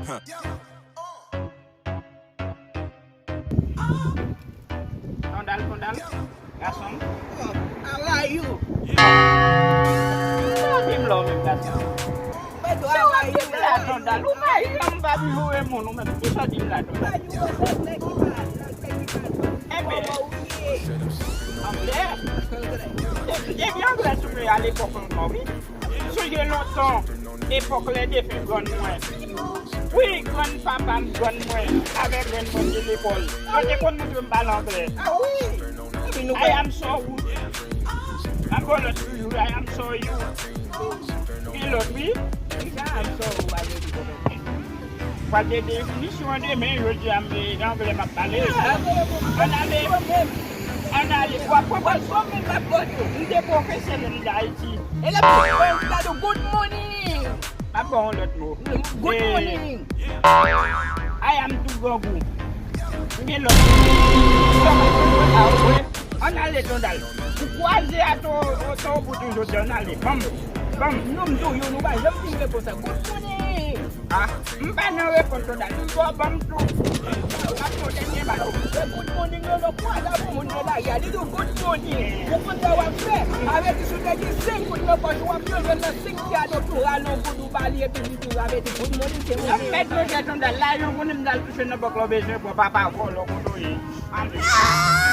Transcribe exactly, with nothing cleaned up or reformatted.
Tondal, Tondal, gason m. How are you? Sa w di m la w menm, gason m? Mwen di w, how are you? Sa w di m la, Tondal? Ou pa janm pa joure moun ou menm. Ki sa w di m la, Tondal? Enben, anglè. Ebyen, anglè sou mwen alepòk ankò, wi. M sonje lontan, epòk lè defen grann mwen. Wi, grann papa m, grann mwen, avèk grann mwen de lekòl. Yo te konn montre m pale anglè. Ah wi. Epi nou I am so rude. M ap ba w lòt toujou, I am so you. Gen lòt, wi. Ki sa I am so you a vle di, Tondal? Pral gen definisyon an demen, jodi a, m, e, anglè m ap pale. Ann ale, ann ale, w ap konprann. M te pwofesè menm de Ayiti. E lè m gade good morning. M ap ba w yon lòt mo. Good morning. I am too grangou. M gen lòt. Ann ale, Tondal. Ou kwaze a to, to bout yon jodi, ann ale. Banm, banm. Non, m di w, yo, nou pa janm fin reponn sa. Good morning. Ah, m pa nan reponn, Tondal. M ba w, banm tou. M ap fè yon dènye balo. E good morning, yo, nou kwaze avèk yon moun nan lari a. Li di w good morning. Ou konn sa w ap fè. Avèti si w te gen senk goud nan pòch ou, w ap jwenn nan senk ti a doktora nan goud ou ba li, epi li di w avèti good morning, se mwen. Mèt manje, Tondal, la, yon moun m dal touche nan bòk la, w bezwen pran papa vòlò kote w ye. Ann ale.